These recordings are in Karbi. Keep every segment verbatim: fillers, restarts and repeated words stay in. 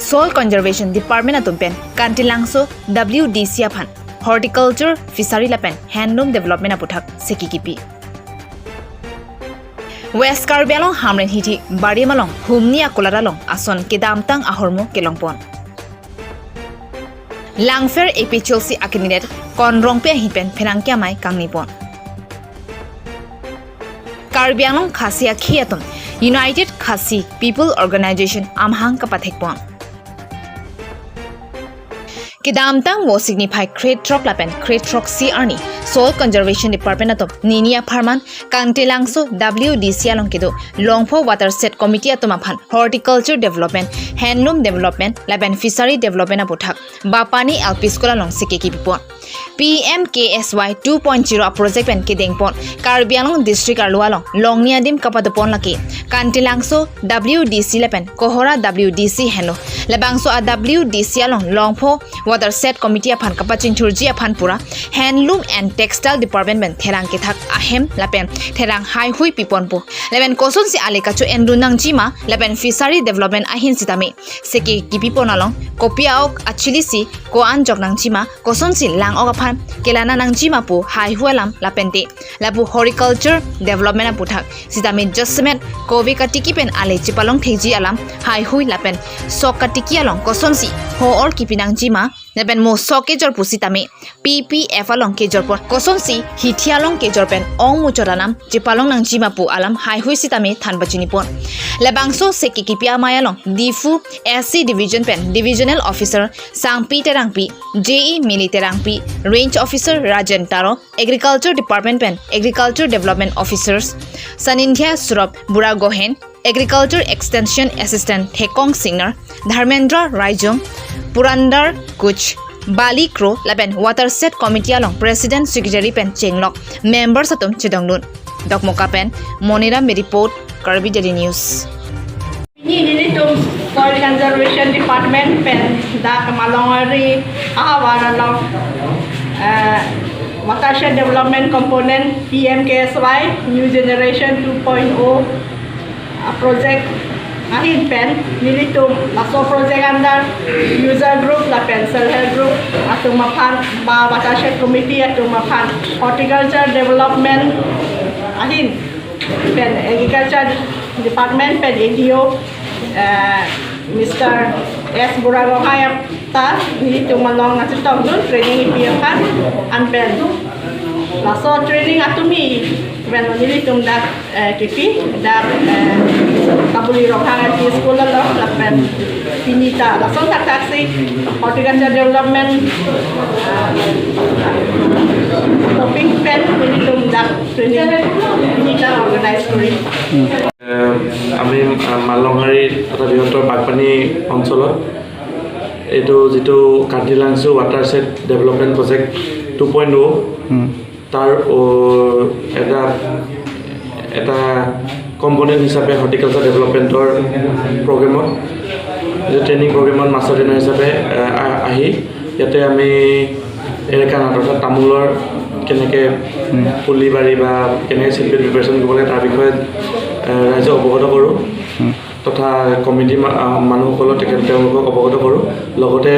Soil Conservation Department atum pen Kantilangso W D C aphan Horticulture, Fishery lapen Handloom Development aputhak seki kipi. West Karbi Anglong Hamren hithi Bari Malong humni akulat along ason kedamtang ahormu kelongpon. Langpher A P H L C a candidate Kon Rongpi ahin pen pherangke amei kangnipon. Karbi Anglong Khasi akhei atum United Khasi People Organization amahang kapathekpon. Kedamtang Vosik niphai krethrok lapen krethrok si arni Soil Conservation Department atum nini apharman Kantilangso W D C along kedo Longpho Watershed Committee atum aphan Horticulture Development, Handloom Development lapen Fishery Development aputhak Bapani L P School along seki kipipon. P M K S Y two point zero a project pen kedengpon Karbi Anglong District arlo along longni adim kapadopon lake Kantilangso W D C lapen Kohora W D C henlo. Labangso a W D C along Longpho Watershed Committee aphan kapachinthurji aphan pura Handloom and Textile Department pen therang kethak ahem lapen therang haihui piponpo. Lapen kosonsi ale kacho-endun nangjima lapen Fishery Development ahin sitame seki kipipon along kopi a-ok achilisi ko-an jok nangjima, kosonsi lang-ok aphan kelana nangjima pu haihui alam lapente lapu Horticulture Development aputhak sitame jasemet kove katiki pen ale chepalong thekji alam haihui lapen sok katiki along kosonsi ho-or kipi nangjima lapen mo sok kejor pusitame P P F along kejorpon, kosonsi hithi along kejor pen ong muchot anam chepalong nangjima pu alam haihui sitame than pachinipon. Labangso seki kipi amei along Diphu S C Division pen Divisional Officer Sangpi Terangpi, J E Mili Terangpi, Range Officer Rajen Taro, Agriculture Department pen Agriculture Development Officers Sanindhya Surop Buragohain, Agriculture Extension Assistant Thekong Singnar, Dharmendra Raijong, Purandar Kuch, Bali Kro lapen Watershed Committee along President, Secretary pen chenglok members atum chedongdun. Dokmoka pen Moniram report, Karbi Daily News. Pini nelitum Soil Conservation Department pen dak Malongari ahavar along, eh, Watershed Development Component P M K S Y New Generation two point oh, ah, project ahin pen nelitum laso project under user group lapen self help group atum aphan ba Watershed Committee atum aphan Horticulture Development ahin pen Agriculture Department pen A D O, eh, Mister S Buragohain ta nelitum along nangchetongdun training ipi aphan an pen laso training atum i pen nelitum dak, eh, kipi dak, eh, Kabuli Ronghang L P School along lapen pini ta lason thakthak si Horticulture Development, eh, topic pen nelitum dak training pini ta organize kori. এ, আমি, আ, মালংহাৰী তথা বৃহত্তৰ বাগবানী অঞ্চলত এইটো যিটো কান্তিলাংচু ৱাটাৰশ্বেড ডেভেলপমেণ্ট প্ৰজেক্ট টু পইণ্ট অ', উম। তাৰ, অ, এটা, এটা কম্পনেণ্ট হিচাপে হৰ্টিকালচাৰ ডেভেলপমেণ্টৰ প্ৰগ্ৰেমত, যে ট্ৰেইনিং প্ৰগ্ৰেমত মাষ্টাৰ ট্ৰেইনাৰ হিচাপে, এ, আ-, আহি ইয়াতে আমি এলেকা নাট অৰ্থাৎ তামোলৰ কেনেকে উম। পুলি বাৰী বা কেনেকে চিডবেড প্ৰিপেৰেশ্যন কৰিব লাগে তাৰ বিষয়ে, এ, ৰাইজক অৱগত কৰোঁ। উম। তথা কমিটি মা-, আ, মানুহসকলক তেখেত, তেওঁলোকক অৱগত কৰোঁ। লগতে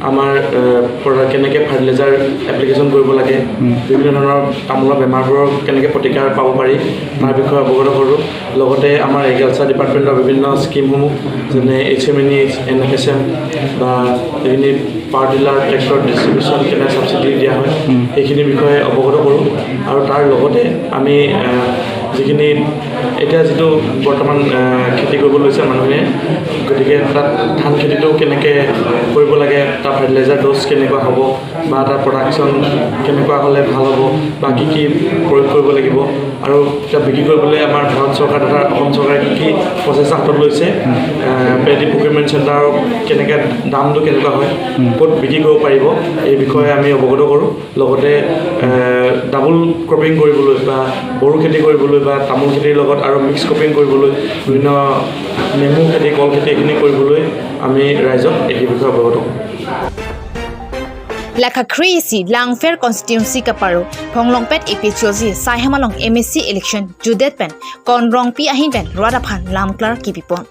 আমাৰ, এ, পৰা কেনেকে ফাৰ্টিলাইজাৰ এপ্লিকেশ্যন কৰিব লাগে, উম। বিভিন্ন ধৰণৰ তামোলৰ বেমাৰবোৰৰ কেনেকে প্ৰতিকাৰ পাব পাৰি, তাৰ বিষয়ে অৱগত কৰোঁ। লগতে আমাৰ এগ্ৰিকালচাৰ ডিপাৰ্টমেণ্টৰ বিভিন্ন স্কিমসমূহ, যেনে H M N E, N F S M বা যিখিনি পাৱাৰ টিলাৰ, ট্ৰেক্টৰ ডিষ্ট্ৰিবিউশ্যন, কেনে ছাবচিডি দিয়া হয়, উম। সেইখিনিৰ বিষয়ে অৱগত কৰোঁ। আৰু তাৰ লগতে আমি, এ, যিখিনি এতিয়া যিটো বৰ্তমান, এ, খেতি কৰিব লৈছে মানুহে, গতিকে তাত ধান খেতিটো কেনেকে কৰিব লাগে, তাৰ ফাৰ্টিলাইজাৰ ড'জ কেনেকুৱা হ'ব বা তাৰ প্ৰডাকশ্যন কেনেকুৱা হ'লে ভাল হ'ব বা কি কি প্ৰয়োগ কৰিব লাগিব আৰু এতিয়া বিক্ৰী কৰিবলৈ আমাৰ ভাৰত চৰকাৰ তথা অসম চৰকাৰে কি কি প্ৰচেষ্টা হাতত লৈছে, এ, পেডি প্ৰকিউৰমেণ্ট চেণ্টাৰ কেনেকে দামটো কেনেকুৱা হয়, উম। ক'ত বিক্ৰী কৰিব পাৰিব, এই বিষয়ে আমি অৱগত কৰোঁ। লগতে, এ, ডাবল ক্ৰপিং কৰিবলৈ বা বড়ো খেতি কৰিবলৈ বা তামোল খেতিৰ লগত আৰু মিক্স ক্ৰপিং কৰিবলৈ, বিভিন্ন নেমু খেতি, কল খেতি এইখিনি কৰিবলৈ আমি ৰাইজক এই বিষয়ে অৱগত কৰোঁ। Lekha kre-isi Langpher constituency kaparo Phonglongpet A P H L C Saihem along M A C election jutdet pen Kon Rongpi ahin pen rat aphan lamklar kipipon.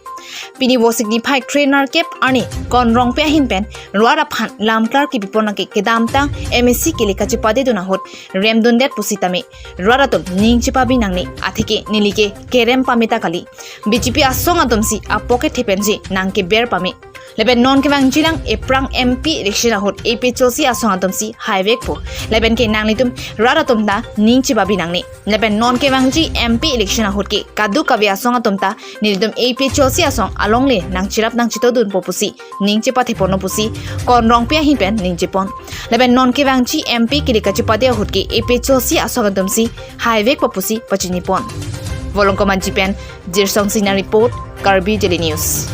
Pini Vosik niphai kre-nerkep arni Kon Rongpi ahin pen rat aphan lamklar kepipon nangke kedamtang M A C kili kachepadedun ahut remdundet pusitame rat atum ning chepabi nangne, atheke neli ke kerem pameta kali. B J P asong atumsi apok kethe pensi nangkeber pame. Lapen non kevangjilang ephrang M P election ahut A P H L C asong atumsi haivekpo. Lapen ke nanglitum rat atum ta ning chepabi nangne. Lapen non kevangji M P election ahut ke kadokave asong atum ta nelitum A P H L C asong alongle nangcherap nangchetodunpo pusi ning chepatheponlo pusi Kon Rongpi ahin pen ning chepon. Lapen non kevangji M P kili kachepade ahut ke A P H L C asong atumsi haivekpo pusi pachinipon. Volongkom Anji pen Jirsong Singna report, Karbi Daily News.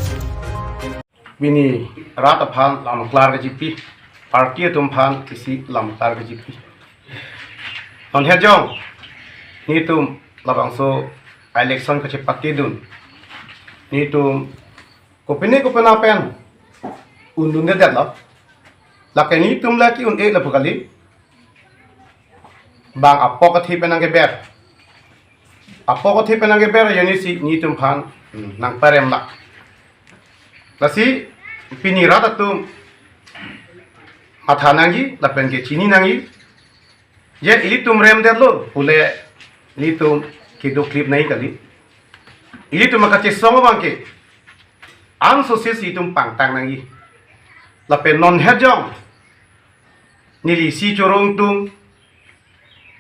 Pini rat aphan lamklar kechipi, party atum aphan isi lamklar kechipi. Non hejong, nelitum labangso election kachepatedun, nelitum kopine kopine pen undundedetlo. Lake nelitum lake un-e lapu kali. Bang apok kethe pen nangkeber. Apok kethe pen nangkeber ajoinesi nelitum aphan, hmm, nangparemlak. Lasi pini rat atum matha nangji, lapen ke chini nangji. Je ilitum remdetlo pule ilitum keduk klip nangji kali. Ilitum akachesong abangke ansosis itum pangtang nangji. Lapen non hejong neli isi choro ingtung,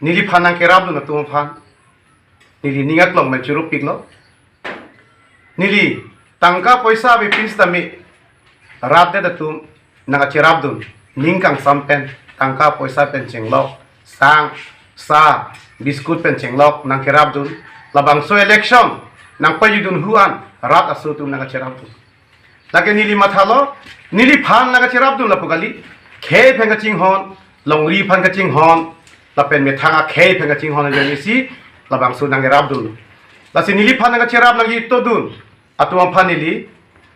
neliphan nangkerapdun atum aphan neli ning aklong pen choro piklo. Neli tangka poisa bipin sitame rat det atum nangkacherapdun, ning kangsam pen, tangka poisa pen chenglok, sang, sa, biskut pen chenglok nangkerapdun, labangso election nangpajudun hu-an rat aso atum nangkacherapdun. Lake neli mathalo, neliphan nangkacherapdun lapu kali, khei aphan kachinghon, longri aphan kachinghon, lapen methang akhei aphan kachinghon ajoinesi labangso nangkerapdun. Lasi neliphan nangkacherap nangchetodun atum aphan neli,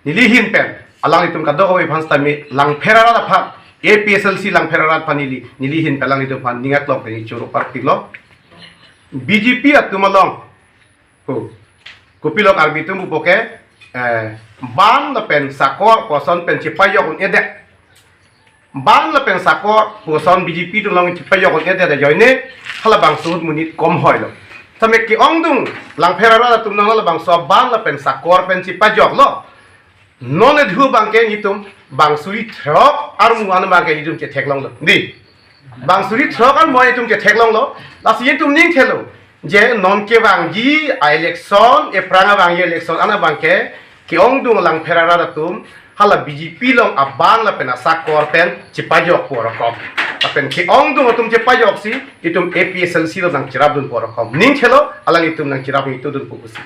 neli ahin pen alanglitum kadokave aphan sitame Langpher arat aphan, A P H L C Langpher arat aphan neli, neli ahin pen alanglitum aphan ning aklong pen choro parpiklo. B J P atum along, ko, kopilo Karbi atum pupo ke, eh, ban lapen sakor pu ason pen chepajok un-edet. Ban lapen sakor pu ason B J P atum along chepajok un-edet ajoine halabangso ahut monit kom hoilo. Tame ke-ongdung Langpher arat atum nang labangso ban lapen sakor pen chepajoklo. Non edhu abangke nelitum bang suri throk armu an abangke nelitum chetheklonglo. Di. Bang suri throk armu an nelitum chetheklonglo. Lasi nelitum ning thelo. Je non kevangji a-election, ephrang avangji election an abangke ke-ongdung Langpher arat atum hala B J P along aban lapen asakor pen chepajok pu arokom. Lapen ke-ongdung atum chepajoksi itum A P H L C along nangcherapdun pu arokom. Ning thelo alanglitum nangcherap nangchetodun pu pusi.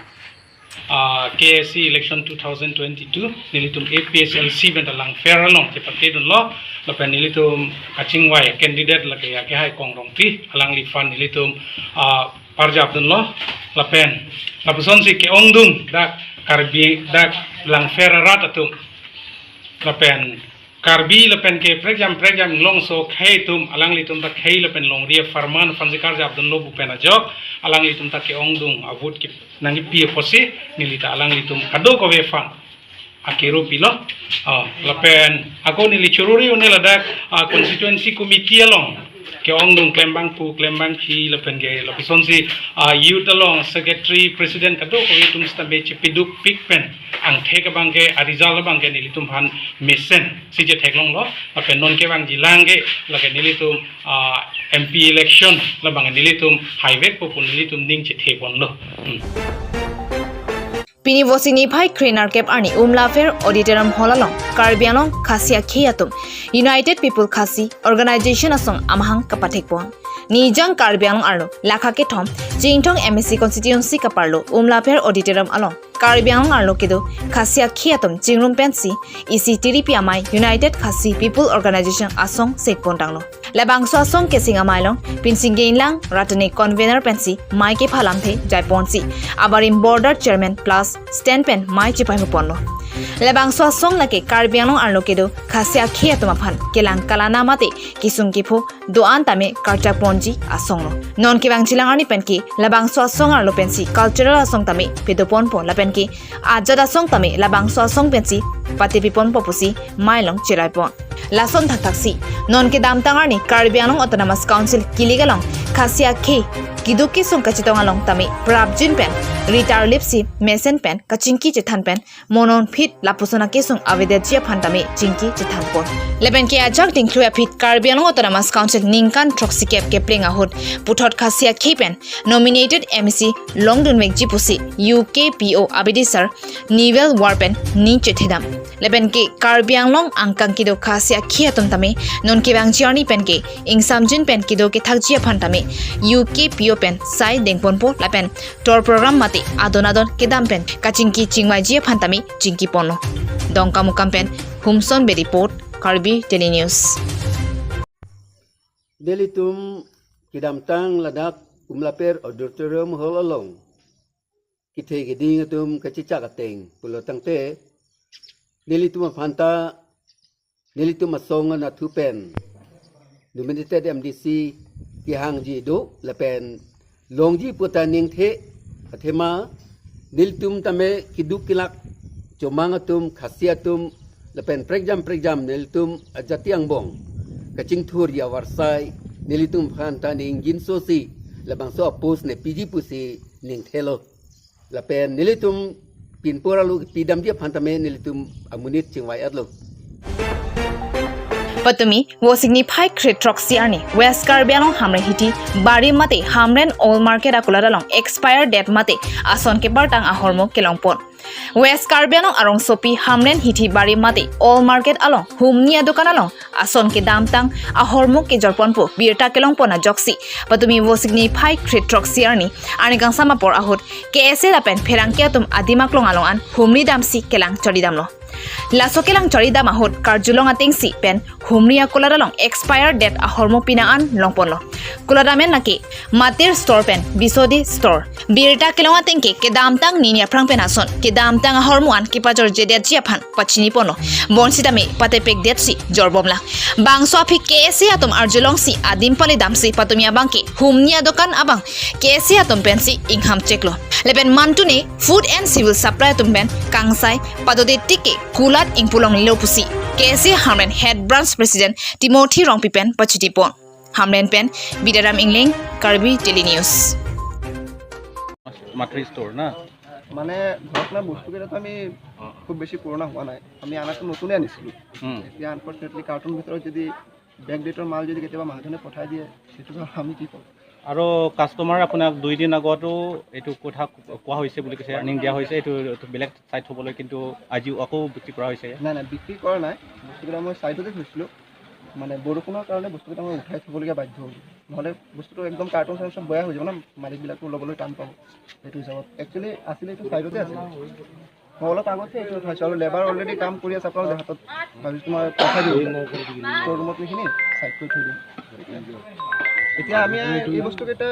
Ah, K A C election two thousand twenty-two, nelitum A P H L C pen ta Langpher along chepatedunlo, lapen nelitum kachingvai candidate lake akehai Kon Rongpi, alangliphan nelitum, ah, parjapdunlo, lapen lapusonsi ke-ongdung dak Karbi, dak Langpher arat atum, lapen Karbi lapen ke prekjam prekjam inglongso khei atum, alanglitum ta khei lapen longri apharman aphansi karjapdunlo pu pen ajok, alanglitum ta ke-ongdung avote ke nangkipi apotsi neli ta alanglitum kadokave aphan akero pilo. Ah, lapen ako neli chorori un-e ladak, ah, constituency committee along ke-ongdung klembangpo klembangpi lapen ke lapusonsi, ah, youth along secretary president kadokave atum sitame chepedukpik pen angthek abangke a-result abangke nelitum aphan mesensi chetheklonglo. Lapen non kevangjilang ke lake nelitum, ah, M P election labang nelitum haivekpo pu nelitum ning chetheponlo. Hmm. Pini Vosik niphai kre-nerkep arni Umla Fair Auditorium Hall along Karbi Anglong Khasi akhei atum United People Khasi Organization asong amahang kapathekpon. Nijang Karbi Anglong arlo lakha kethom Chinthong M A C constituency kaparlo Umla Fair Auditorium along Karbi Anglong arlo kedo Khasi akhei atum chingrum pensi isi tiripi amei United Khasi People Organization asong sekpon tanglo. Labangso asong keseng amei along Pinsing Geinlang Ratani convener pensi mei kephalamthe jaiponsi abarim border chairman plus stand pen mei chepaihuponlo. Labangso asong lake Karbi Anglong arlo kedo Khasi akhei atum aphan kelang kalana mate kesung kepho do-an tame karjap ponji asong lo. Non kevangjilang arni pen ke labangso asong arlo pensi cultural asong tame pedo ponpo lapen ke ajat asong tame labangso asong pensi patepi ponpo pusi mai along cherai pon. Lason thakthak si non kedamtang arni Karbi Anglong Autonomous Council kilik along Khasi akhei keduk kesung kachetong along tame prapjin pen ritar lipsi mesen pen kachingki chethan pen monon phit lapuson akesung avedetji aphan tame chingki chethan pon. Lapen ke ajak dingklui aphi Karbi Anglong Autonomous Council ningkan throksikep kepleng ahut puthot Khasi akhei pen nominated M A C longdunvekji pusi U K P O abidi sir Newell War pen ning chethedam. Lapen ke Karbi Anglong angkang kedo Khasi akhei atum tame non kevangji arni pen ke ingsamjin pen kedo kethakji aphan tame U K P O pen sai dengponpo lapen tour program mate adon adon kedam pen kachingki chingvaiji aphan tame chingki ponlo. Dongkamukam pen Humson Bey report, Karbi Daily News. Nelitum kedamtang ladak Kumlaper Auditorium Hall along kethe keding atum kachechak ateng pulo tangte nelitum aphanta nelitum asong anatthu pen nominated M D C kehangji do lapen longji puta ningthe athema nelitum tame keduk kelak chomang atum Khasi atum lapen prekjam prekjam nelitum ajati angbong kachingthurji avarsai nelitum aphanta ning jinso si labangso a-post ne piji pusi ningthelo. Lapen nelitum pinpur alu pidamji aphan tame nelitum amonit chingvai-etlo. Patumi Vosik niphai kre throksi arni West Karbi Anglong Hamren hithi Bari mate Hamren Old Market akulat along expire date mate ason kepartang ahormu kelong pon. West Karbi Anglong arongsopi Hamren hithi Bari mate Old Market along humni adokan along ason kedamtang ahormu kejor ponpo birta kelong pon ajoksi patumi Vosik niphai kre throksi arni arni kangsam apor ahut K S A lapen pherangke atum adim aklong along an humri damsi kelang chari damlo. Laso kelang chari dam ahut karjulong atengsi pen humri akulat along expire date ahormu pinang an long ponlo. Kulat amen lake Matir Store pen Bisodi Store. Birta kelong ateng ke kedamtang nini aphrang pen ason kedamtang ahormu an kepajorjedetji aphan pachini ponlo. Bonsitame patepekdetsi jorbomlang. Bangso aphi K S A atum arjulongsi adim pali damsi patumi abang ke humni adokan abang K S A atum pensi ingham cheklo. Lapen mantune Food and Civil Supply atum pen kangsai padode tik ke kulat ingpu longlelo pusi K S A Hamren Head Branch President Timothy Rongpi pen pachini pon. Hamren pen Bidaram Ingleng, Karbi Daily News. মাতৃ ষ্ট'ৰ না? মানে ধৰক না, বস্তুকেইটাতো আমি খুব বেছি পুৰণা হোৱা নাই, আমি আনাটো নতুনে আনিছিলোঁ। হুম। এতিয়া আনফৰ্চুনেটলি কাৰ্টুন ভিতৰত যদি বেক ডেটৰ মাল যদি কেতিয়াবা মানুহজনে পঠাই দিয়ে, সেইটো আৰু আমি কি ক'ম? আৰু কাষ্টমাৰ আপোনাক দুই দিন আগতো এইটো কথা কোৱা হৈছে বুলি কৈছে, ৱাৰ্ণিং দিয়া হৈছে, এইটো, এইটো বেলেগ ছাইড থ'বলৈ, কিন্তু আজিও আকৌ বিক্ৰী কৰা হৈছে। নাই নাই, বিক্ৰী কৰা নাই, বস্তুকেইটা মই ছাইডতে থৈছিলোঁ। মানে বৰষুণৰ কাৰণে বস্তুকেইটা মই উঠাই থ'বলগীয়া বাধ্য হ'লোঁ, নহ'লে বস্তুটো একদম কাৰ্টন চাৰ্টন চব বেয়া হৈ যাব ন, মালিকবিলাকো ল'বলৈ টান পাব। সেইটো হিচাপত একচুৱেলি আছিলে এইটো ছাইডতে আছিলে। মই অলপ আগতে এইটো উঠাইছোঁ আৰু লেবাৰ অলৰেডি কাম কৰি আছে আপোনালোকৰ হাতত, ভাবিছোঁ মই পঠাই দিওঁ ষ্ট'ৰ ৰুমত এইখিনি ছাইড কৰি থৈ দিম। এতিয়া আমি এই বস্তুকেইটা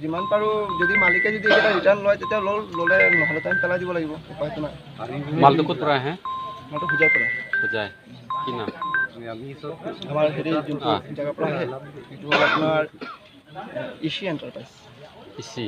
যিমান পাৰোঁ, যদি মালিকে যদি এইকেইটা ৰিটাৰ্ণ লয় তেতিয়া লল, ল'লে, নহ'লে তো আমি পেলাই দিব লাগিব, উপায়তো নাই। মালটো ক'ৰ পৰা আহে? মালটো হোজাইৰ পৰা। হোজাই। কি নাম? আমাৰ হেৰি যোনটো অ। জেগাৰ পৰা আহে, সেইটো হ'ল আপোনাৰ ইচি এণ্টাৰপ্ৰাইজ। ইচি।